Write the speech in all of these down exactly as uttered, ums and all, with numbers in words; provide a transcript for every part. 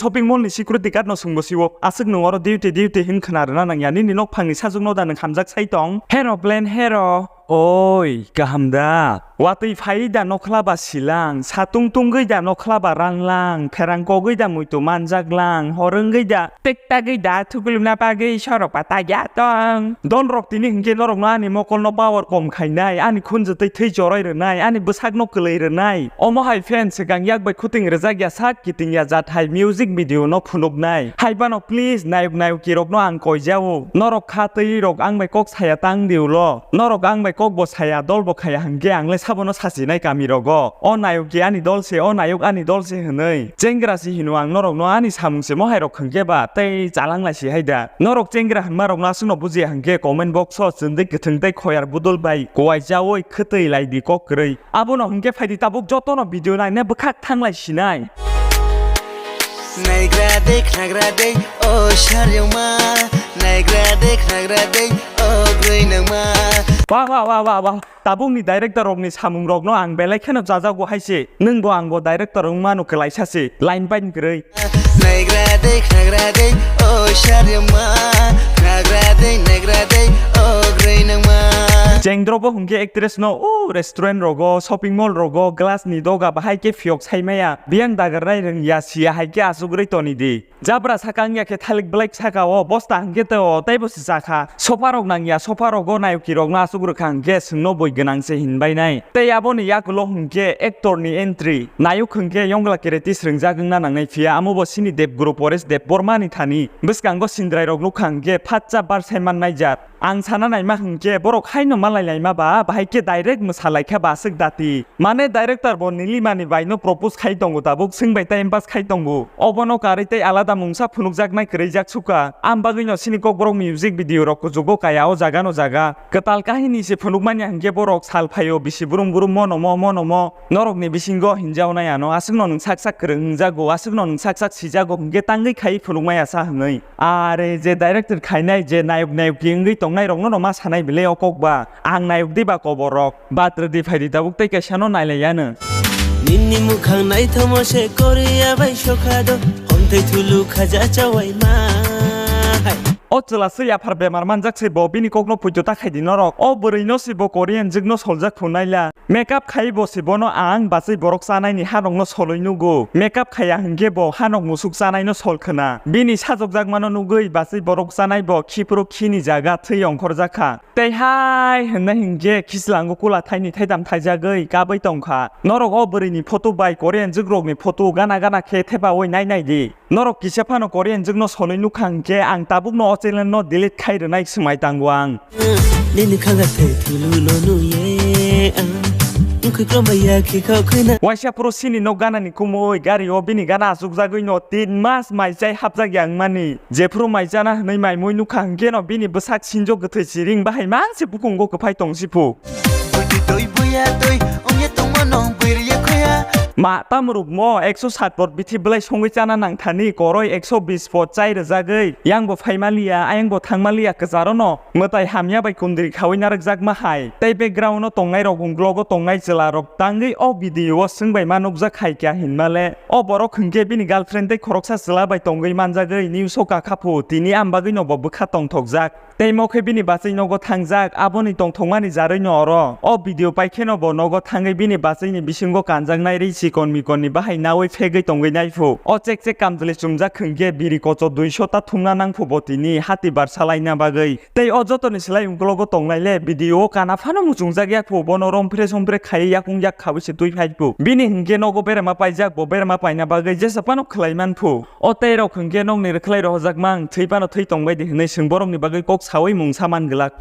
Shopping mall ni security guard no swngbo siwo. Aswk nwng oro duty duty hin khna rwna nangya. Nini nok phangni sajwk no da nwng hamjak sai tong? Hero plan hero. Oi, kaham da? Watwi phai da nokhla ba silang, satung tungwi da nokhla ba ranglang, pherang kogwi da muitu manjak lang, hor wngwi da tek tagwi da thuklumna bagwi sorok ba tagya tong. Don rok tini hinkhe norok no ani mokol no power kom khainai, ani khunju tei thwi chorai rwnai, ani bwsak no kwlwi rwnai. Omo hai fan swkang yak bai khuting rwjak ya sak kiting ya jat hai music video no phunuknai. Hai bano please nayok nayoki rok no ang koijao. Norok kha twi rok ang bai kok saya tang di ulo. Norok ang bai kok bo saya dol bo khaya hinkhe ang le sabono sasinai kami rogo. O nayoki ani dol se, o nayok ani dol se hinwi. Chengra si hino ang norok no ani samung se mohai rok hinkhe ba tei chalang lai si hai da. Norok chengra hinma rok no aswk no bujiya hinkhe comment box o chwndwi kwthwng tei khoyar budol bai kuai chaui khwtwi lai di kok kwrwi. Abono hinkhe phaidi tabuk jotono video naina bwkhak thanglai sinai. Naigra de khnagra de o saryoma, naigra de khnagra de o groi nangma. Wah, wah, wah, wah, wah. Tabukni director rokni samung rokno ang belai kheno chajago hai se. Nwng bo ang bo director wngmano kwlaisa se. Line pain kwrwi. Naigra de khnagra de o saryoma, khnagra de naigra de o groi nangma. Chengdrobo hwnkhe actress no o restaurant rogo, shopping mall rogo, glass ni doga bahai khe phiyok saimaya, biyang dagarnai rwngya siya hai khe achukrwi toni di. Jabra saka wngya khe thalik belai saka o bosta hwnkhe tei o teibo se chakha. Sofa rok nangya, sofa rogo nayoki rokno achuk rwkha hwnkhe swngno boi gwnang se hinbainai. Tei aboni yakulo hwnkhe actor ni entry. Nayok hwnkhe yongla creative srwngjak wngna nangnai phiya, amo bo sini Debguru Paresh Debbarma ni thani. Bwskango sindrai rok nukha hwnkhe phatsa bar sai mannai jar. Ang sana naima hwnkhe borok haino malai laima ba, bahai khe direct mwsa laikha ba aswk dati. Mane director bo Nilima ni bai no propose khai tongo tabuk, swng bai time pass khai tongo. Obono karwi tei alada mungsa phunukjaknai kwrwijak sukha. Am bagwi no sini Kokborok music video rok kuchugo kaya o jaga no jaga. Kwtal kahini se phunukmani hwnkhe borok sal phaio bisi brum brum monomo monomo. Norokni bisingo hinjaonai ano, aswkno nwng sak sak kwrwng wngjago, aswkno nwng sak sak sijago, hwnkhe tangwi khai phunukmaya sa hwnwi. Are je director khainai, je nayok nayoki wngwi tongnai rokno no ma sanai belai o kok ba. Ang nayok di ba kobor rok, bathroom di phaidi tabuk tei kaisa no nailai ano. Nini mukhang naithomo se Korea bai sokha do, homthai thulu khaja chawai ma hai. O chwla se yaphar bemar manjak se bo bini kokno puito ta khaidi norok. O bwrwi no se bo Korean jwk no soljak phunaila. Makeup khai bo se bono ang bachai borok chanai ni hanok no soloi nugo. Makeup khaya hwnkhe bo hanok musuk chanai no sol khwna. Bini sajokjakmano nugwi bachai borok chanai bo khiphuru khini jaga thwi ongkhorjak kha. Tei hai hwnna hwnkhe khichlango kula thaini thaitham thaijagwi kabwi tongkha. Norok o bwrwi ni photo bai Korean jwk rok ni photo gana gana khe thepaui nai nai di. Norok kisa phano Korean jwkno solwi nukha hwnkhe ang tabukno o channel no delete khai rwnai swmai tango ang. Nini khanga thai thulu lo nuye ang. Wngkhi kwrwngbai ya khi kha khwna. Waisa phuru sini nok gana ni kumui gari o bini gana achukjagwi no tin mas mai chai hapjak ya wngmani. Jephuru mai chana hwnwi mai mui nukha hwnkhe no bini bwsak sinjo kwthwi chiring bahai mansi bukungo kwphai tong siphu. Bwtwi twi buya twi wngya tongma nong bwrwi khoya. Ma tamrukmo ekso sat bor bithi belai songwi chana nangthani koroi ekso bis pot chai rwjagwi. Yang bo phaimaliya, ayang bo thangmaliya kwcharo no. Mwtai hamya bai kundri khawi narwkjakma hai. Tei background o tongnai rok ungklogo tongnai chwla rok tangwi o video o swngbai ma nukjak hai kya hinmale. O borok hwnkhe bini girlfriend tei khoroksa chwla bai tongwi manjagwi news o kakha phu tini am bagwi no bo bwkha tongthokjak. Tei mo khe bini bachai nogo thangjak, aboni tongthokmani jarwi no oro. O video pai kheno bo nogo thangwi bini bachai ni bisingo kanjaknai ri chikon mikon ni bahai nawi phegwi tongwi nai phu. O chek chek kamchwlwi chumjak hwnkhe biri kocho duiso ta thumna nang phu bo tini hati bar salaina bagwi. Tei o joto ni slai ungkologo tongnai le video o kana phano muchungjak yak phu bono rom phre som phre khai yakung yak khawi se twi phai phu. Bini hwnkhe nogo berema paijak bo berema paina bagwi jesa phano khlai man phu. O tei rok hwnkhe nokni rwkhlai rohorjakma ang thwi phano thwi tongbai di hwnwi swng borokni bagwi kok saui mungsa man glak.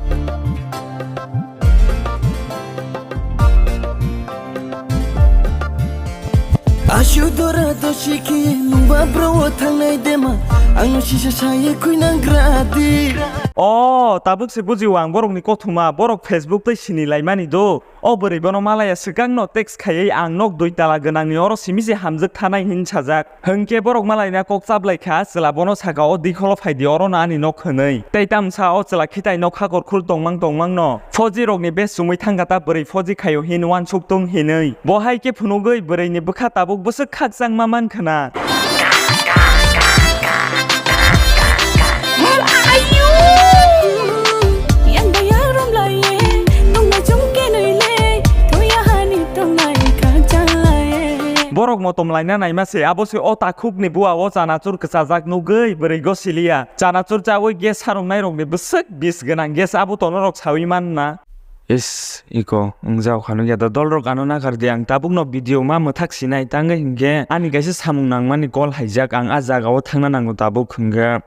Aswk dora dosi khe nwng ba bro o thangnai dema, ang no sisa saye khuinang gradi. O tabuk se bujio ang borokni kothoma, borok Facebook tei sini laimani do. O bwrwi bono malaya swkangno text khaiwi ang nok dui tala gwnangni oro simi se hamjwk thanai hin sajak. Hwnkhe borok malaina kok chablai kha, chwla bono saka o dikholo phaidi orono ani nok hwnwi. Tei tamsa o chwla khitai nok hakor khul tongmang tongmangno. Phoji rokni bes chumui thangkha ta bwrwi phoji khaio hin uansuk tung hinwi. Bo hai khe phunugwi bwrwini bwkha tabuk bwswk khakchangma man khwna. Motom laina naima se, abo se o takhuk ni bua o chanachur kwchajak nugwi bwrwi go siliya. Chanachur chawi gas sarok nai rok ni bwswk bis gwnang gas abo tono rok sawi man na. Is, iko, wng jao khano ya da dol rok ano nakar di ang tabuk no video ma mwthak sinai tangwi hinkhe ani kaisa samung nangmani call haijak ang a jaga o thangna nango tabuk hinkhe.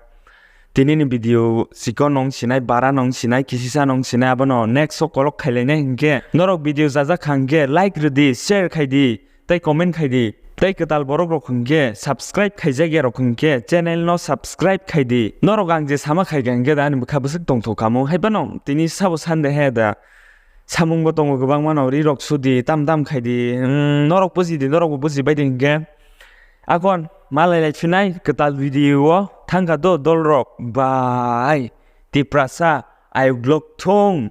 Tini ni video chikon nong sinai, bara nong sinai, kisisa nong sinai, abono next o kolok khailainai hinkhe norok video jajak kha hinkhe like rwdi, share khaidi, tei comment khaidi, tei kwtal borok rok hinkhe subscribe khaijak ya rok hinkhe channel no subscribe khaidi. Norok ang je sama khaikha hinkhe da ani bwkha bwswk tongthok kamo, haiphano tini sabo Sunday he da samung bo tongo kwbangma no, ri rok sudi, tam tam khaidi, hmm, norok bujidi, norok bo bujibaidi hinkhe. Akon malai lai phinai kwtal video o thangkha do dol rok bai Tiprasa ayuk lok thung.